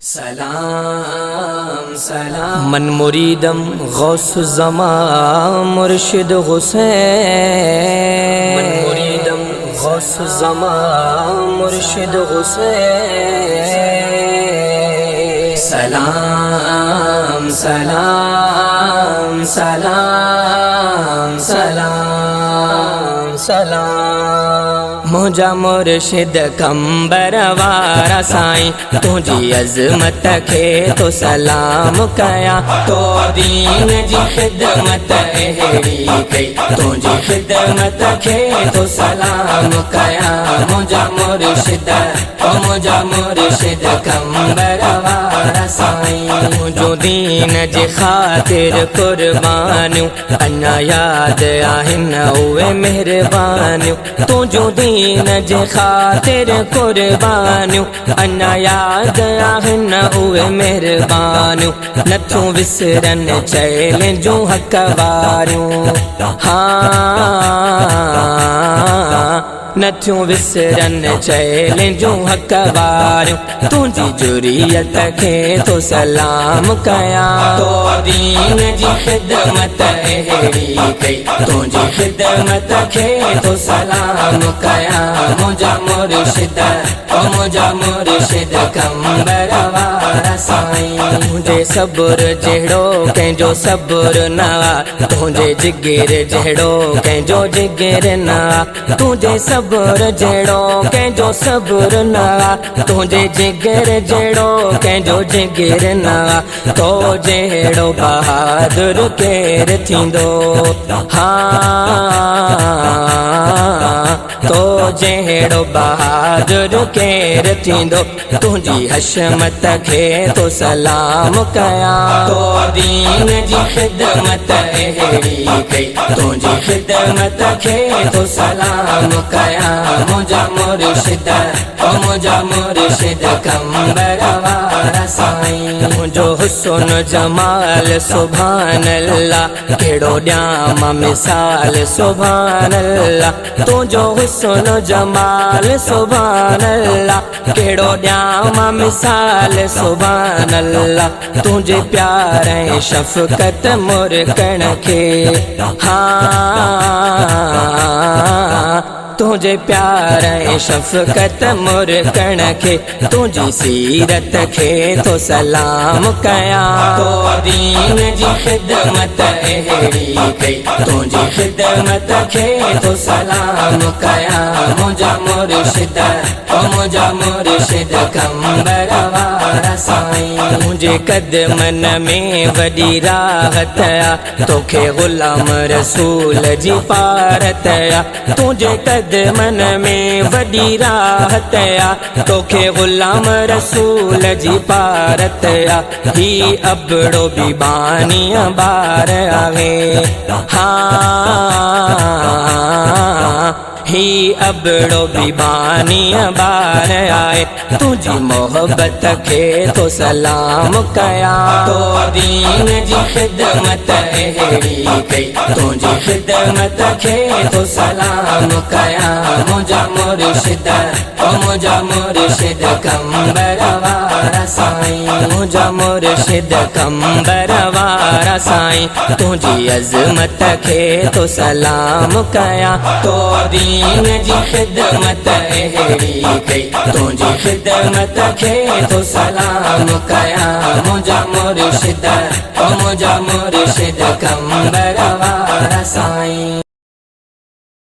سلام سلام. من مريدم غوث الزمان مرشد حسين، من مريدم غوث الزمان مرشد حسين. سلام سلام سلام سلام سلام. منهنجا مرشد قمبر وارا سائين، تنهنجي عظمت کي ٿو سلام ڪيان. تو دين جي خدمت اهڙي ڪئي، تنهنجي خدمت کي ٿو سلام ڪيان. منهنجا مرشد، او منهنجا مرشد قمبر وارا سائين. منهنجو دين جي خاطر قربانيون اڃا ياد آهن اهي مهربانيون. تنهنجو دين جي خاطر قربانيون اڃا ياد آهن اهي مهربانيون. نٿيون وسرن چيل جون حق واريون، ها نٿيون وسرن چيل جون حق واريون. تنهنجي جريت کي ٿو سلام ڪيان. تو دين جي خدمت اهڙي ڪئي، تنهنجي خدمت کي ٿو سلام ڪيان. منهنجا مرشد، او منهنجا مرشد قمبر وارا سائين. تنهنجي صبر جهڙو ڪنهن جو صبر نه آ، تنهنجي جگر جهڙو ڪنهن جو جگر نه آ. تنهنجي صبر جهڙو ڪنهن جو صبر نه آ، تنهنجي جگر جهڙو ڪنهن جو جگر نه آ. تو جهڙو بهادر ڪير ٿيندو؟ ها تو جهڙو بهادر ڪير ٿيندو؟ تنهنجي حشمت کي ٿو سلام ڪيان. تو دين جي خدمت اهڙي ڪئي، تنهنجي خدمت کي ٿو سلام ڪيان. منهنجا مرشد، او منهنجا مرشد قمبر وارا سائين. منهنجو حسن جمال سبحان الله، ڪهڙو ڏيان مان مثال سبحان الله. تنهنجو حسن جمال سبحان الله، ڪهڙو ڏيان مان مثال سبحان الله. تنهنجي پيار ۽ شفقت مرڪڻ کي، ها تنهنجي پيار ۽ شفقت مرڪڻ کي، تنهنجي سيرت کي ٿو سلام ڪيان. تو دين جي خدمت اهڙي ڪئي، تنهنجي خدمت کي ٿو سلام ڪيان. منهنجا مرشد، او منهنجا مرشد قمبر وارا سائين. منهنجي قدمن ۾ وڏي راحت آ، توکي غلام رسول جي پارت آ. تنهنجي قدمن ۾ وڏي راحت آ، توکي غلام رسول جي پارت آ. هي ابڙو به بانيءَ ٻار آهي، ها هي ابڙو به بانيءَ ٻار آهي. تنهنجي محبت کي ٿو سلام ڪيان. تو دين جي خدمت اهڙي ڪئي، تنهنجي خدمت کي ٿو سلام ڪيان. منهنجا مرشد، او منهنجا مرشد قمبر وارا سائين. منهنجا مرشد قمبر وارا سائين، تنهنجي عظمت کي ٿو سلام ڪيان. تو دين جي خدمت اهڙي ڪئي، تنهنجي خدمت کي ٿو سلام ڪيان. منهنجا مرشد، او منهنجا مرشد قمبر وارا سائين.